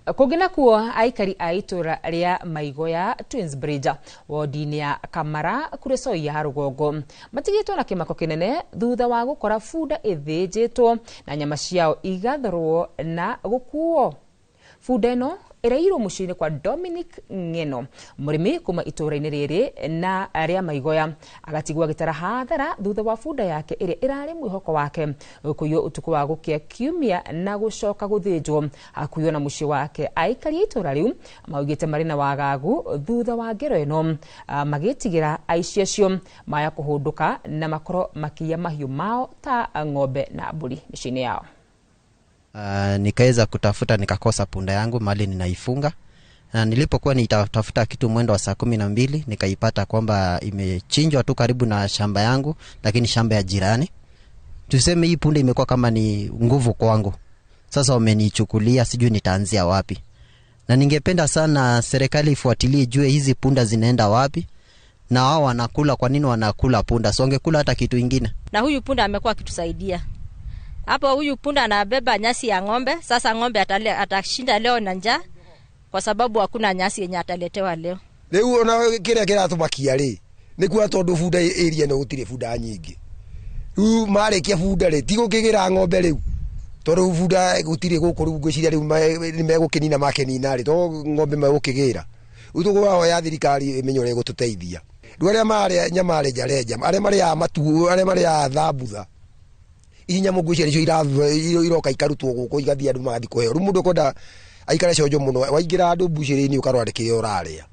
Kũngĩ nakuo, aikari a itũra rĩa Maigoya Twins Bridge wodi-inĩ ya Kamara Kuresoi ya rũgongo matigĩtwo na kĩmako kĩnene thutha wa gũkora bunda ĩthĩnjĩtwo na nyama ciao igathorwo na gũkuo. Bunda ĩno ĩrairwo mũciĩ-inĩ kwa Dominic Ng'eno, mũrĩmi kuma itũra-inĩ rĩrĩ na rĩa Maigoya, agatigwo agĩtara hathara thutha wa bunda yake ĩrĩa ĩrarĩ mwĩhoko wake kũiywo ũtukũ wa gũkĩa kiumia na gũcoka gũthĩnjwo hakuhĩ na mũciĩ wake. Aikari a itũra rĩu maugĩte marĩ na wagagu thutha wa ngero ĩno, magĩtigĩra aici acio maya kũhũndũka na makorwo makĩiya mahiũ mao ta ng'ombe na mbũri mĩciĩ-inĩ yao. Nikaweza kutafuta nikakosa punda yangu mahali ninaifunga, na nilipokuwa nitafuta kitu mwendo wa saa 12 nikaipata kwamba imechinjwa tu karibu na shamba yangu, lakini shamba ya jirani. Tuseme hii punda imekuwa kama ni nguvu kwangu, sasa wamenichukulia, sijui nitaanzia wapi, na ningependa sana serikali ifuatilie ijue hizi punda zinaenda wapi na wao wanakula, kwa nini wanakula punda? So wangekula hata kitu ingine. Na huyu punda amekuwa akitusaidia hapo. Huyu punda anabeba nyasi ya ng'ombe. Sasa ng'ombe atashinda leo na njaa kwa sababu hakuna nyasi yenye ataletewa leo. Riu ona kiria kiratumakia ri ni kuwa tondu bunda area no gutire bunda nyingi, riu marikia bunda ri tigũkĩgĩra ng'ombe riu tondu bunda gutire guku, riu ngwiciria riu ni megũkĩnina makenina ri to ng'ombe megũkĩgĩra. Riu tũkũhoya thirikari ĩmenye ũrĩa ĩgũtũteithia. Riu arĩa marĩa nyama renjarenja, arĩa marĩaga matu, arĩa marĩaga thambutha, ici nyamũ ngwiciria nicio iroka ikarutwo gũkũ igathiĩ andũ magathiĩ kũheo. Riu mũndũ ũkwenda aikare conjo mũno, waingĩra andũ mbucĩrĩ-inĩ ũkarora nĩ kĩrĩa ũrarĩa.